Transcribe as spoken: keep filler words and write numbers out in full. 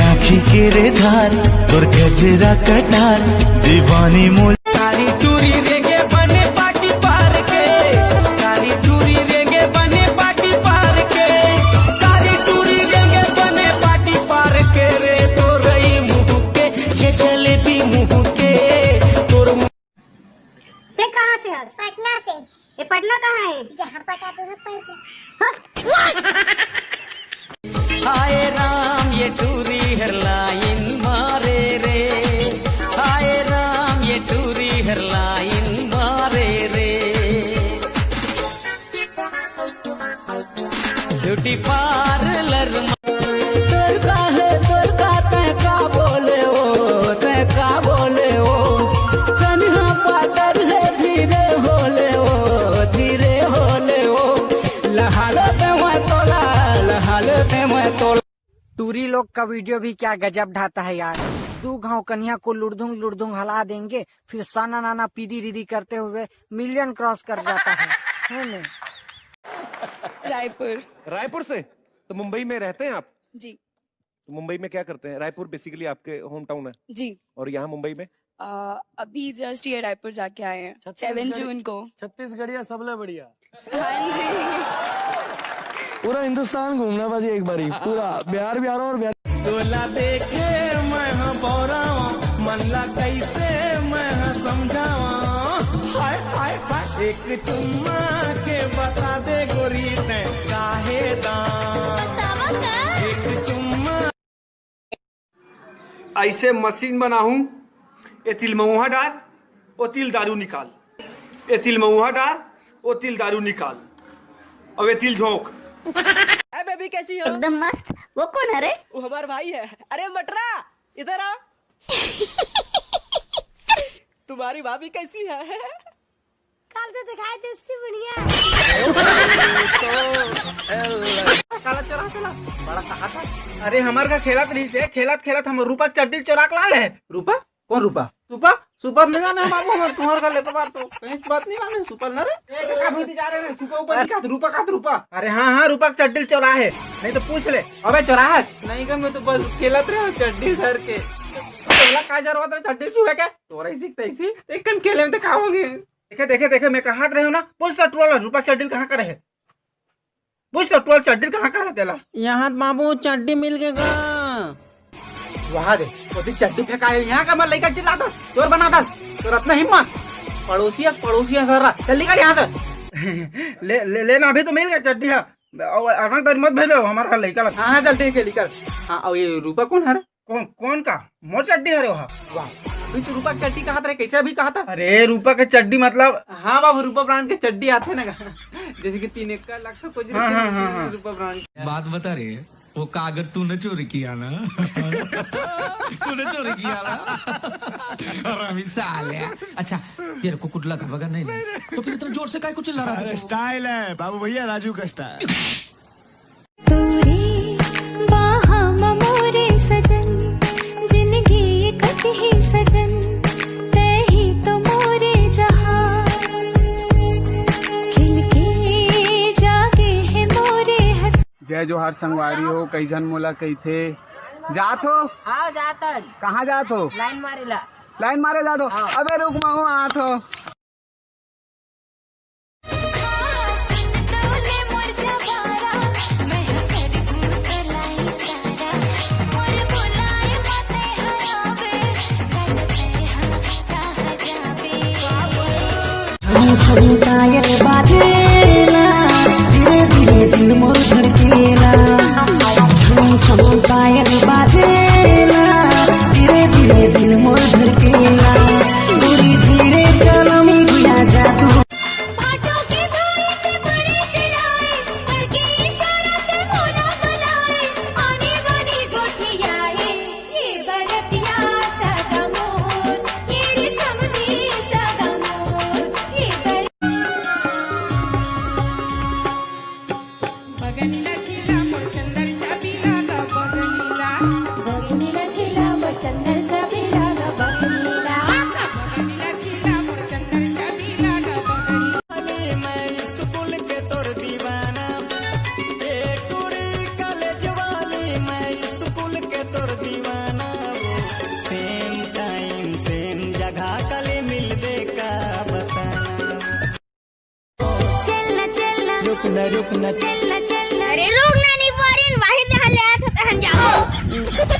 आँखी के रे धार, तोर गजरा कटार, दीवानी मोल। तारी टूरी रेंगे बने पाटी पार के, तारी टूरी रेंगे बने पाटी पार के, तारी टूरी रेंगे बने पाटी पार के रे, तोरई मुँह के, ये जलेबी मुँह के, तोर मुँह। ते कहाँ से हस? पटना से। ये पटना कहाँ है? जहाँ पटा तुझे पैसे। हाय राम, ये टूरी हेडलाइन मारे रे। हाय राम, ये टूरी हेडलाइन मारे रे। Beauty parlour. तोर का है, तोर का, तै का बोले ओ, तै का बोले ओ। कन्हा पातर है, धीरे होले ओ, धीरे होले ओ। लहालो ते मैं तोला, लहालो ते मैं तोला। टूरी लोग का वीडियो भी क्या गजब ढाता है यार। दो घाव कन्या को लुड़धुंग लुड़धुंग हला देंगे, फिर साना नाना पीदी दीदी करते हुए मिलियन क्रॉस कर जाता है, है नहीं? रायपुर। रायपुर से? तो मुंबई में रहते हैं आप? जी। तो मुंबई में क्या करते हैं? रायपुर बेसिकली आपके होम टाउन है? जी। और यहाँ मुंबई में? अ, अभी जस्ट ये रायपुर जाके आए हैं, छत्तीसगढ़-, सेवन जून को। छत्तीसगढ़िया सबले बढ़िया। हाँ जी। पूरा हिंदुस्तान घूमना बस एक बारी, पूरा बिहार भी आ रहा हूँ और बिहार। तोला देखे मैं हाँ बौरावा, मन ला कैसे मैं हाँ समझावा। हाय, हाय, हाय। एक चुम्मा के बता दे गोरी तैं काहे दाम। बतावा का? एक चुम्मा। ऐसे मशीन बनाहूं, ए तिलमउहा डाल, ओ तिल दारू निकाल, ए तिलमउहा डाल, ओ तिल दारू निकाल, अब ए तिल झोंक। हाय बेबी, कैसी हो? एकदम मस्त। वो कौन है रे? वो हमारा भाई है। अरे मटरा, इधर आ। तुम्हारी भाभी कैसी है? काल तो दिखाई दे इससे बढ़िया। काला चोरा चला, बड़ा कहा था। अरे हमार का खेलत रही से, खेलत खेलत हम रूपा के चड्डी चोरा के ला ले। रूपा? कौन रूपा? रूपा? सुपर नहीं जाने बाबू, हम तुम्हार का लेते बार तो कहीं बात नहीं माने, सुपर ना रे। ए, का भूती जा रहे हैं, सुपर ऊपर दिखा, रूपा का रूपा। अरे हाँ, हाँ, रूपा के चड्डी चोरा है, नहीं तो पूछ ले। अबे चोरा है? नहीं का, मैं तो बस खेलत रहे हूँ चड्डी सर के। तोला का जरूरत है चड्डी छुए के? तोरा ही सीखता इसी। एक कन खेले में तो खाओगे। देखे, देखे, देखे, मैं कहा रहे हूँ ना, पूछ तो टोला रूपा चड्डी कहाँ करे है? पूछ तो टोला चड्डी कहाँ करे तेला? यहाँ तो बाबू चड्डी मिल गए गा। वहाँ दे, वो दिन चड्डी फेंका है, यहाँ का मर लइका चिल्लाता, चोर बनाता, तो रत्ना हिम्मत। पड़ोसिया, पड़ोसिया सर, चल निकल यहाँ से। ले, ले, लेना अभी तो मिल गया चड्डी है। और अनक दरी मत भेजो हमारा लइका लग। हाँ, हाँ, चल ठीक है, निकल। हाँ, और ये रूपा कौन है रे? कौन, कौन का? मोर चड्डी हरे वहा। वाह, अभी तो रूपा के चड्डी कहा था रे, कैसे अभी कहा था? अरे रूपा के चड्डी मतलब? हाँ बाबू, रूपा ब्रांड के चड्डी आते ना। जैसे कि तीन एक का लग सको, हाँ, हाँ, हाँ, हाँ। रूपा ब्रांड। बात बता रे, वो कागज तूने चोरी किया ना? तूने चोरी किया ना? हरामी साले। अच्छा, तेरे को कुछ लगा वगा नहीं ना? तो फिर इतना जोर से काय को चिल्ला रहा था? अरे स्टाइल है बाबू भैया, राजू का स्टाइल। तोरे बाहा म मोरे सजन, जिंदगी ये कटही सजन, तै ही तो मोरे जहां। खिल के जागे है मोरे हस- जय जोहार संगवारी हो, कई झन मोला कहिथे, "जात हो?" हाँ, जात हन। कहाँ जात हो? लाइन मारे ला। लाइन मारे जात हो? हाँ। अबे रुक, महूँ आत हो। छन छन पायल बाजेला, धीरे धीरे दिल मोर धड़केला। छन छन पायल बाजेला, धीरे धीरे दिल मोर धड़केला। गोरी धीरे चल मी गुया जादू। भाटो के भाई ते बड़े तेराए, बड़के इशारा ते मोला बुलाए, आनी बानी गोठिया है, ये बरतिया सगा मोर, ये रे समधी सगा मोर, ये बर- बगनीला छीला मोर चंदर चाबी लागा बगनीला। बगनीला छीला मोर चंदर चाबी लागा बगनीला। बगनीला छीला मोर चंदर चाबी लागा बगनीला। वाली मैं स्कूल के तोर दीवाना, ए टूरी कॉलेज वाली मैं स्कूल के तोर घाकले मिलबे का बताना। चलना चलना, रुकना रुकना, चलना चलना। अरे रुक ना, नहीं पारिन, बाहिर जहाँ ले आया था तहन जाओ।